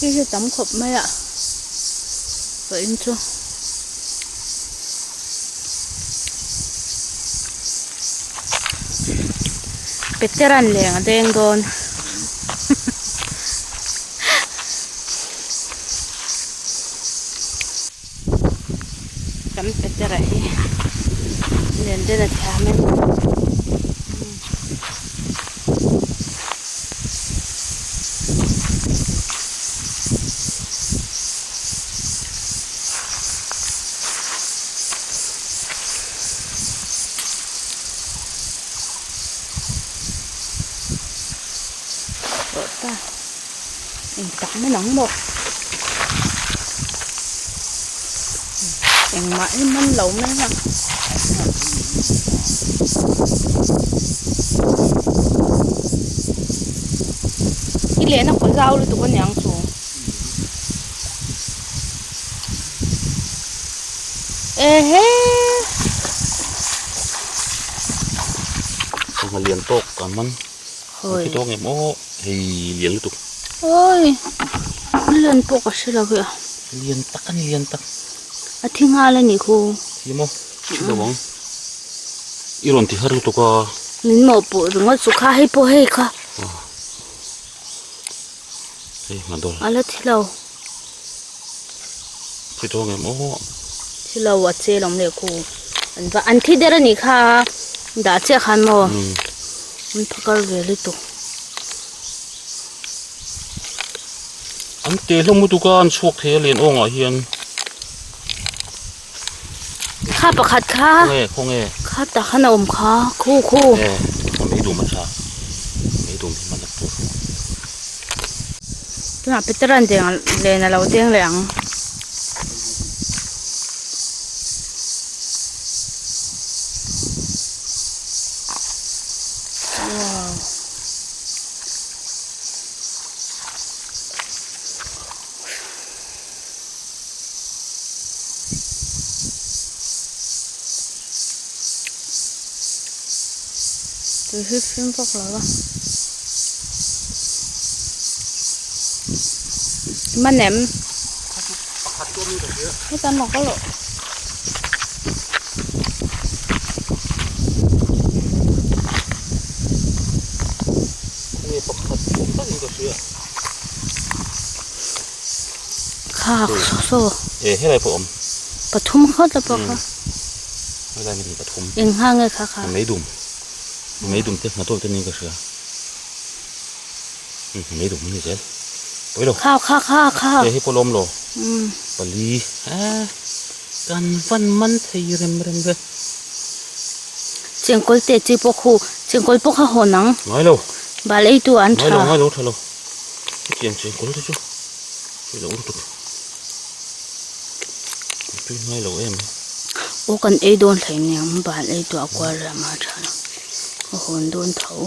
Hi hi tam khawp mai a vawiin chu. Petera'n leng a deng dawn. Kan Petera hi len den a thiam em. Tawh ta eng tak mai ang maw engmah hi man lo mai a. I lehna khaw zau lutuk aniang chu. Ehe. Sangha lian tawk kan man. Hoi. Tawk em aw hei lian lutuk. Oi. Lian pawh ka hre lo hi a. Lian tak ani lian tak. A thi nghal ani khu. Thi maw? Thi lo ang. I rawn ti har lutuk a. Min mawhpawh ringawt chu kha hei pawh hei kha. Hei hma dawl. A la thi lo. Thi tawng em aw. Thi lo a che lawm leh khu. An va an thi der anih kha dah chiah khan maw. An phakar ve lutuk. An te hlawm lutuk a an chhuak thei a lian awngah hian. Kha pakhat kha. Khawnge khawnge. Kha tah khan a awm kha khu khu. E a mei dum a tha mei dum hi hman a tur. Tunah Peter-a'n deng len a lo deng leh ang. Wow. Tui hi fim vak lo a man em heta an lo kal loh. Kha saw e helai pawh awm pathum khat a pawh kha helai mi pathum eng hma nge kha kha mei dum mei dum te hnathawk te niin ka hria mei dum ani zel pawi lo kha kha kha kha e hei pawh lawm lo pali a kan van man thei rem rem ve chengkawl te chi pawh khu chengkawl pawh kha hawn ang ngai lo bal ei tu an tha ngai lo ngai lo tha lo hetiang chengkawl te chu Tui lo lutuk. Tui ngai lo em. Aw kan ei dawn hlei nia ban ei tuah kual reh mah tha lo. Ka hawn dawn tho.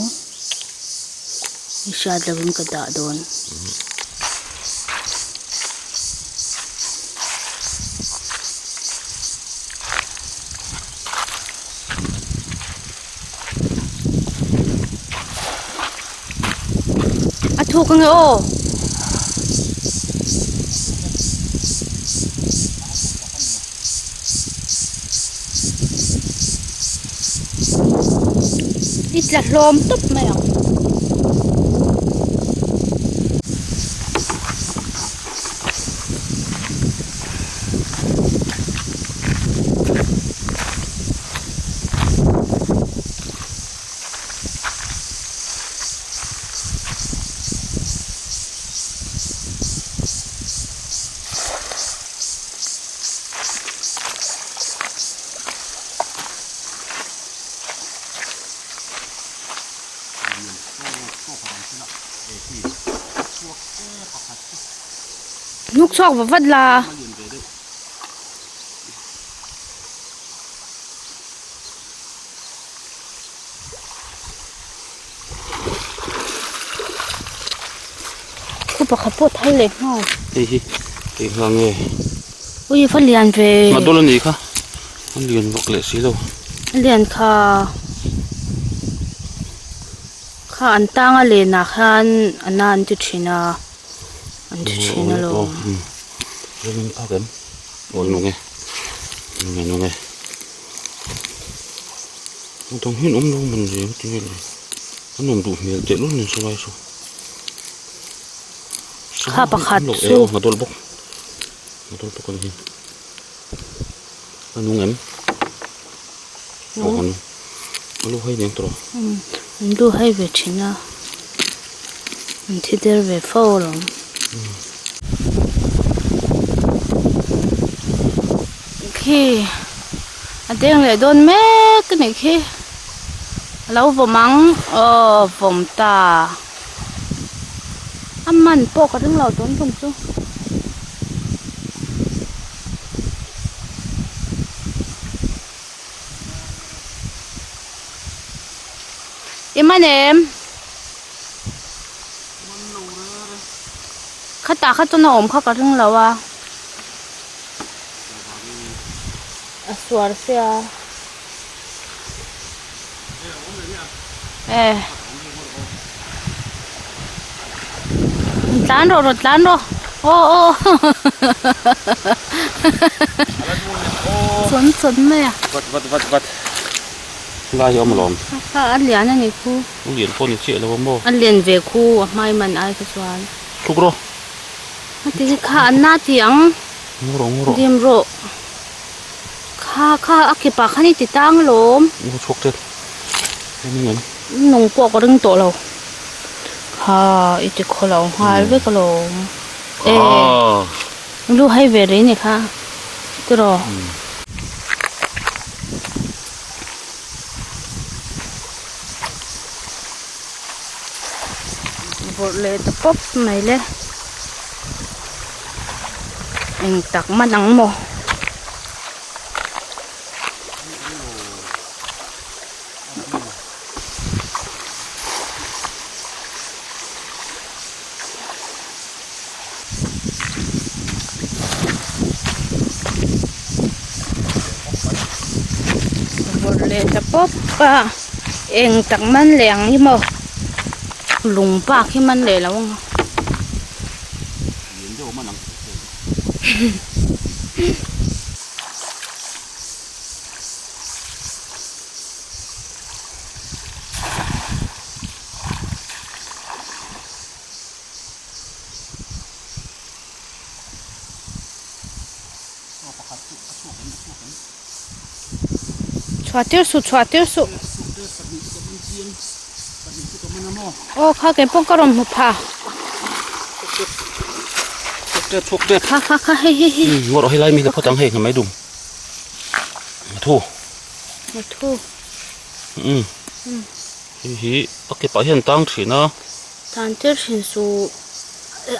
I hriat lovin ka dah dawn. A thuk ange aw. I tla hlawm tawp mai ang. Hnuk chhuak va vat la. Khu pakhat pawh thal leh nghal. Hei hi hei kha nge. Ui va lian ve. Hma dawl a nih kha. A lian vak leh si lo. A lian kha. Kha an tang a lenah khan a na an ti thin a. An thi thin alawm. Ram in phak em? Aw nung e. Nung e nung e. Dang hian awm lo man ve ti nge le. An awm duh hmel teh lul nen saw lai saw. Kha pakhat chu. Aw ngha dawl bawk. Ngha dawl bawk a ni hi. A nung em? Aw a nung. A lu hai nen tawh. An lu hai ve thin a. An thi der ve fo alawm. Khi a deng leh dawn mek a nih khi. A lo vawm ang aw vawm ta. A man pawh ka ring lo tun tum chu. I man em? Khatah kha chuan a awm kha ka ring lo a. A suar sia. E. Tlan rawh rawh tlan rawh. Aw aw. Chawn chawn mai a. Vat vat vat vat. Lai hi awm alawm. Kha a lian a ni khu. A lian pawh ni chiah lo a maw. A lian ve khu a hmai man ai kha chuan. Thluk rawh. A ti hi kha an na ti ang. Ngu rawh ngu rawh. Dim rawh. Kha kha a kipah khan i ti tang alawm. Ngu chhuak tep. Eng em. Nung pawh ka ring tawh lo. Kha i ti khaw lo nghal vek alawm. E. Lu hai ve rih ni kha. Tiraw. Vawrh leh ta pawp mai le. Eng tak man ang maw? Vawrh leh ta pawp a eng tak man leh ang hi maw lung bak hi man leh lo ang a. Chhuah tir suh chhuah tir suh. Aw kha kei pawh ka rawn hmu pha. Kha kha kha hei hei hei. Ngawt rawh helai mi la phawt ang hei mai dum. Thu. Thu. Um. Hei hi a ke pah hian tang thin a. Tan tir thin suh.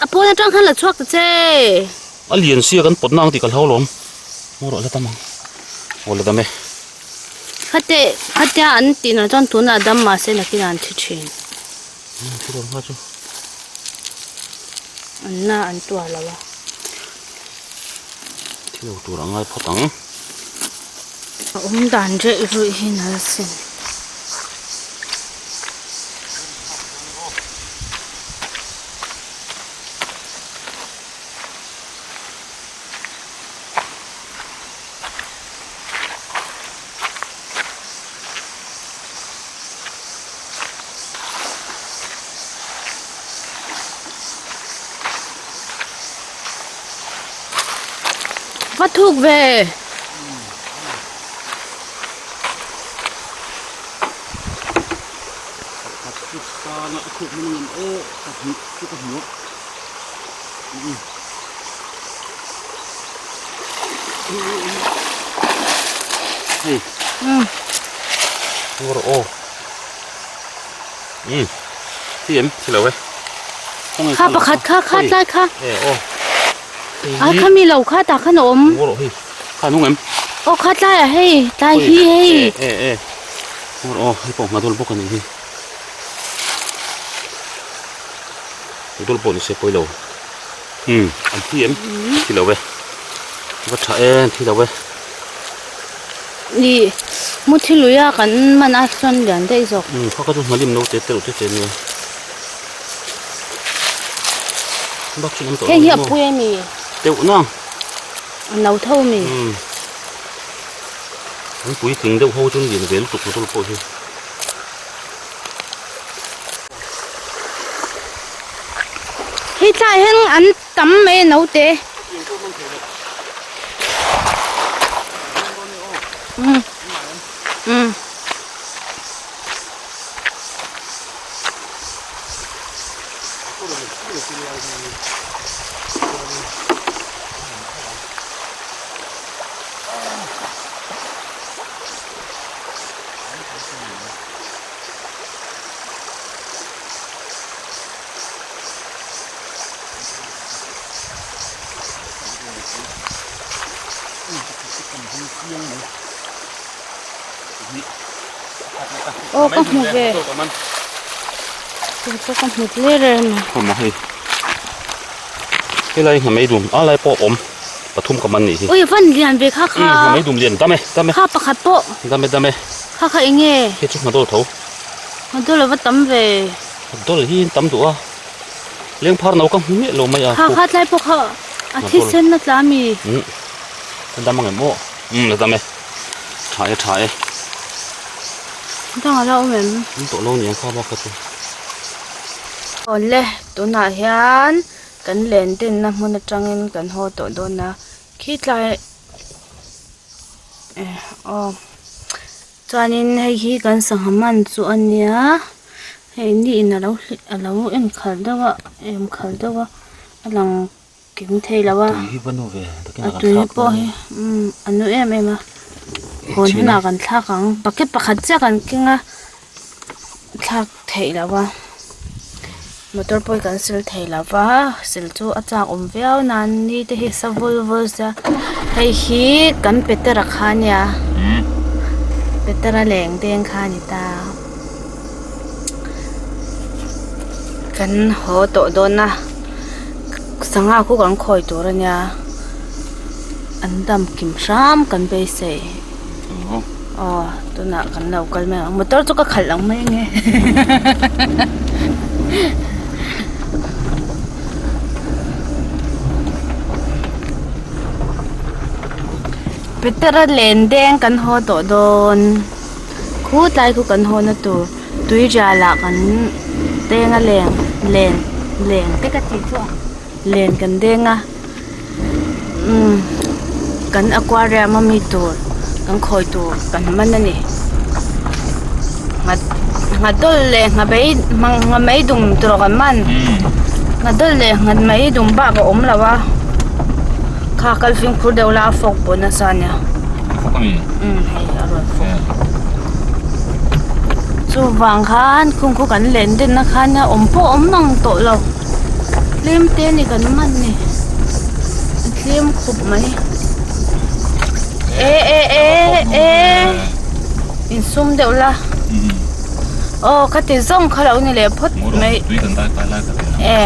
A pawn atang khan la chhuak ta che. A lian sia kan pawt nang tih ka hlau lawm. Ngaw rawh la tam ang. Aw la dam e. Khate khatia an tih na chuan tunah dam mahse nakinah an thi thin. Thi lo hma chu. An na an tuah lo a. Thi lo tur a ngai phawt ang. A awm dan reh ruih hi nal sin. Va thuk ve. Pakhat chu sana a thuk hman ang aw pahnih chu ka hmu a. Hei. Ngawr aw. Um. Thi em thi lo e. Kha pakhat kha kha tlai kha. E aw. A kha mi lo kha tah khan a awm. Ngawr aw hei. Kha nung em. Aw kha tlai ah hei tlai hi hei. E e e. Ngawr aw hei pawh ngha dawl bawk a nih hi. Dul pawh ni se pawi lo. Umm an thi em? Thi lo e. Va tha e an thi lo e. Ih mu thi lui a kan man a chuan lian daih zawk. Umm kha kha chu hnalim no te te reuh te te ania. Bak chu an tawh Heng hi a pui a mi? Teuh nang. A no tho mi? Umm. An puitling deuh ho chu an lian ve lutuk motor pawh hi. Hei thlai hian an tam mai a naute. Umm. Umm. Aw ka hmu ve tui pawh ka hmu tle reng a Awm a hei helai nghamei dum a lai pawh a awm pathum ka man nih hi ui van lian ve kha kha nghamei dum lian dam e dam e kha pakhat pawh dam e dam e kha kha eng nge hei chu nghadawl tho nghadawl a va tam ve nghadawl hi an tam duh a lengphar no ka hmu miah lo mai a kha kha tlai pawh kha a thisen a tla ami a dam ang em aw umm a dam e. Tha e tha e. Dang ala awm em? Awm tawh lo niang kha bak kha chu. Awle tunah hian kan len denna hmun atangin kan haw tawh dawn a khi tlai eh aw chuanin hei hi kan sangha man chu a nia hei ni in alo hlih alo en khalh deuh a em khalh deuh a a lang. Kim thei lo a, Tui hi va nu ve, takin a kan tui thlak pawh dawn hi umm a nu em em a, hawn hunah kan thlak ang, bucket pakhat chiah kan keng a, thlak theih loh a, motor pawh hi kan sil thei lo va, sil chu a chak awm viau nan ni te hi a sa vul vul sia, hei hi kan Petera kha a nia, Petera leng deng kha a ni ta, kan haw tawh dawn a. Sangha khu kan khawi tur a nia an dam kim hram kan beisei aw tunah kan lo kal mai ang motor chu ka khalh ang mai ange Petera len deng kan haw tawh dawn khu tlai khu kan haw na tur. Tui rialah kan deng a leng len leng te ka tih chu a len kan deng a umm kan aquarium a mi tur kan khawi tur kan man a ni nghat nghadawl leh nghabei nghamei dum tur kan man nghadawl leh nghamei dum bak a awm lo a kha kal fimkhur deuh la a fawk pawh nasa a nia. Umm hei a rawn fawk. Chuvang khan khung khu kan len den na khan a awm pawh a awm mang tawh lo tlem te a ni kan man ni a tlem khawp mai e e e e insum deuh la aw ka ti zawng kha lo ni leh phawt mai e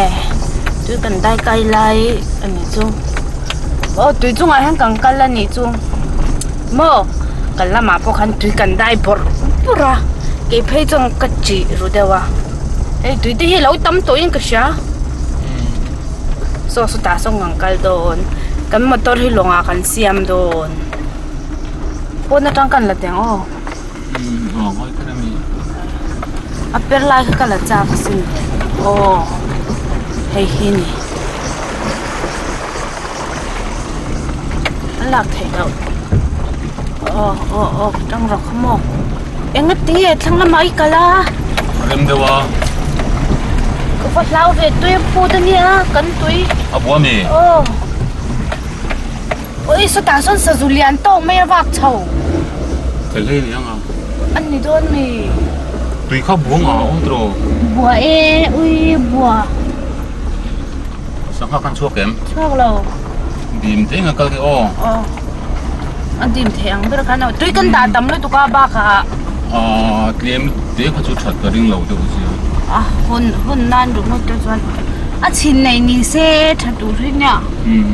tui kan dai kai lai a ni chu aw tui chungah hian kan kal a nih chu. Maw kan lamah pawh khan tui kan dai bawrh bawrh a kei phei chuan ka chih ru deuh a hei tui te hi a lo tam tawh in ka hria saw sawtah sawn kan kal dawn kan motor hi lawngah kan siam dawn pawn atang kan la teng aw a per lai kha ka la chak asin aw hei hi a ni. A lak theih loh aw aw aw tang rawk kha maw eng a ti e thlang lamah i kal a a rem deuh a ka va hlau ve tui a phut a nia kan tui a bua mi aw ui sawtah sawn sazu lian tawk mai a vak chho thei hlei ni ang a a ni dawn mi tui kha buang a awm tawh bua e ui bua. Sangha khan chhuak em? Chhuak lo. Dim te nga kal ke aw. Aw. A dim thei ang ber khan tui kan dah tam lutuk a bakah. Ah tlem te kha chu that ka ring lo deuh zia. A hun hun nan ringawt te chuan a chhin nei ni se tha tur hi nia. Um.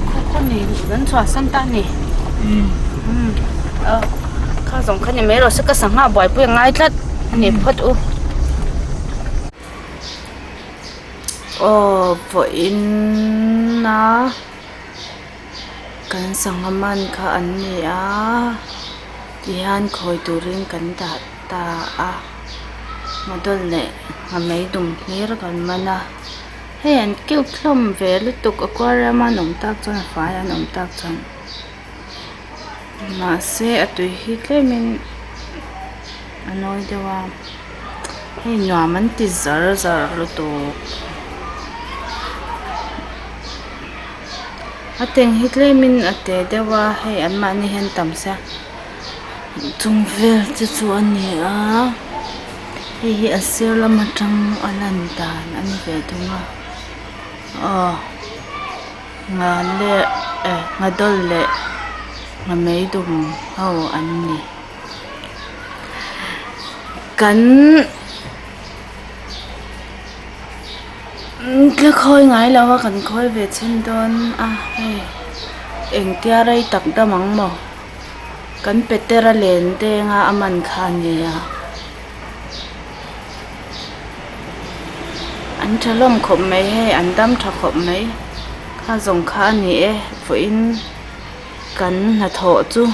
Khaw khaw nei kan chhuah san ta ni. Um. Um. Aw kha zawng kha ni mai rawh se ka sangha buaipui a ngai tlat a ni phawt u. Aw vawiin a kan sangha man kha an ni a tihian khawi turin kan dah ta a model leh a meidum hlir kan man a hei an cute hlawm ve lutuk aquarium a an awm tak chuan a fai a an awm tak chuan mahse a tui hi tlemin a nawi deuh a hei nuam an ti zar zar lutuk a teng hi tlemin a te deuh a hei an mahni hian tam sia chung vel te chu a ni a hei hi a sir lam atang a lan dan a ni ve thung a aw. Nga leh eh nga dawl leh nga meidum ho an ni. Kan tla khawi ngai lo a kan khawi ve chhin dawn a hei engtia rei tak dam ang maw kan petera len denga a man kha a nia. An tha hlawm khawp mai hei an dam tha khawp mai kha zawng kha a ni e vawiin kan hnathawh chu a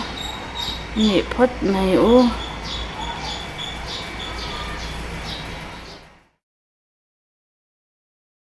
nih phawt mai u.